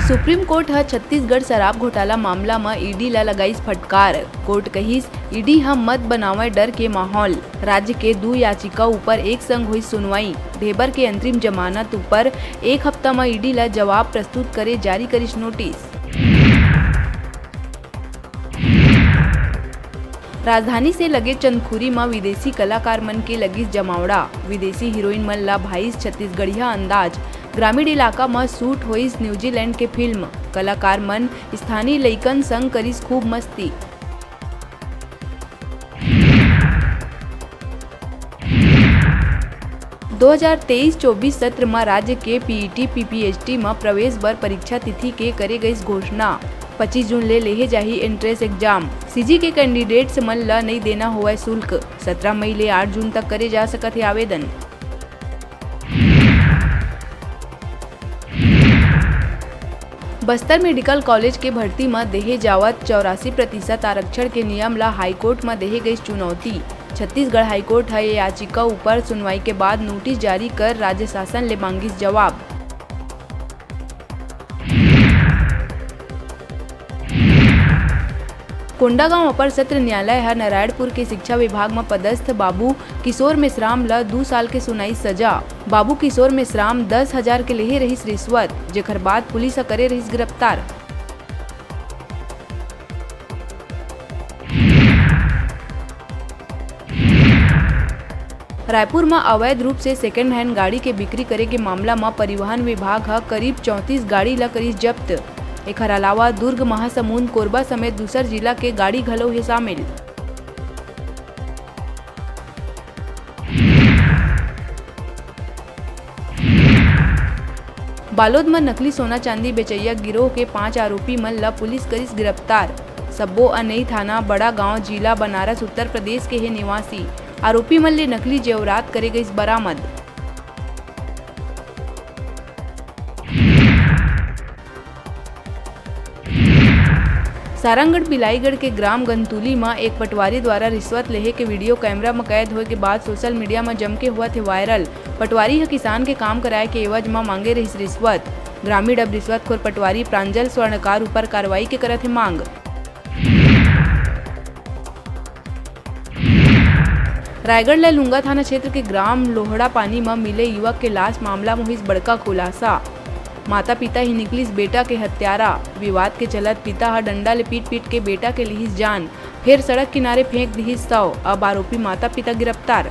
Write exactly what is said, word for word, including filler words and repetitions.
Supreme court ह छत्तीसगढ़ शराब घोटाला मामला म ईडी ल लगाइस फटकार। कोर्ट कहिस, ईडी ह मत बनावय डर के माहौल। राज्य के दू याचिका ऊपर एक संग होइस सुनवाई। ढेबर के अंतरिम जमानत ऊपर एक हफ्ता म ईडी ल जवाब प्रस्तुत करे जारी करिस नोटिस। राजधानी से लगे चंदखुरी म विदेशी कलाकार मन के लगिस जमावड़ा। विदेशी हीरोइन मन ला भाईस छत्तीसगढ़िया अंदाज। ग्रामीण इलाका म शूट होइस न्यूजीलैंड के फिल्म। कलाकार मन स्थानीय लइकन संग करिस खूब मस्ती। दो हज़ार तेईस चौबीस सत्र म राज्य के पीईटी, पीपीएचटी म प्रवेश बर परीक्षा तिथि के करे गइस घोषणा। पच्चीस जून ले लेहे जाही एंट्रेंस एग्जाम। सीजी के कैंडिडेट्स मन ल नइ देना होवय शुल्क। सत्रह मई ले आठ जून तक करे जा सकत हे आवेदन। बस्तर मेडिकल कॉलेज के भर्ती म देहे जावत चौरासी प्रतिशत आरक्षण के नियम ल हाईकोर्ट म देहे गइस चुनौती। छत्तीसगढ़ हाईकोर्ट ह ये याचिका ऊपर सुनवाई के बाद नोटिस जारी कर राज्य शासन ले मांगिस जवाब। कोंडागांव अपर सत्र न्यायालय ह नारायणपुर के शिक्षा विभाग म पदस्थ बाबू किशोर मेश्राम ल दू साल के सुनाई सजा। बाबू किशोर मेश्राम दस हजार के लेहे रहिस रिश्वत, जेखर बाद पुलिस ह करे रहिस गिरफ्तार। रायपुर म अवैध रूप से सेकेंड हैंड गाड़ी के बिक्री करे के मामला म परिवहन विभाग ह करीब चौंतीस गाड़ी ल करिस जब्त। एखर अलावा दुर्ग, महासमुंद, कोरबा समेत दूसर जिला के गाड़ी घलो हे शामिल। बालोद म नकली सोना चांदी बेचइया गिरोह के पांच आरोपी मन ल पुलिस करिस गिरफ्तार। सब्बो अनई थाना, बड़ा गांव, जिला बनारस, उत्तर प्रदेश के हे निवासी। आरोपी मन ले नकली जेवरात करे गइस बरामद। सारंगढ़ बिलाईगढ़ के ग्राम गंतुली म एक पटवारी द्वारा रिश्वत लेहे के वीडियो कैमरा म कैद होए के बाद सोशल मीडिया म जमके होवत हे वायरल। पटवारी ह किसान के काम कराए के एवज म मांगे रहिस रिश्वत। ग्रामीण अब रिश्वतखोर पटवारी प्रांजल स्वर्णकार ऊपर कार्रवाई के करत हे मांग। रायगढ़ ले लुंगा थाना क्षेत्र के ग्राम लोहड़ा पानी म मिले युवक के लाश मामला म होइस बड़का खुलासा। माता पिता ही निकलिस बेटा के हत्यारा। विवाद के चलत पिता ह डंडा ले पीट पीट के बेटा के लिहिस जान, फेर सड़क किनारे फेंक दिहिस शव। अब आरोपी माता पिता गिरफ्तार।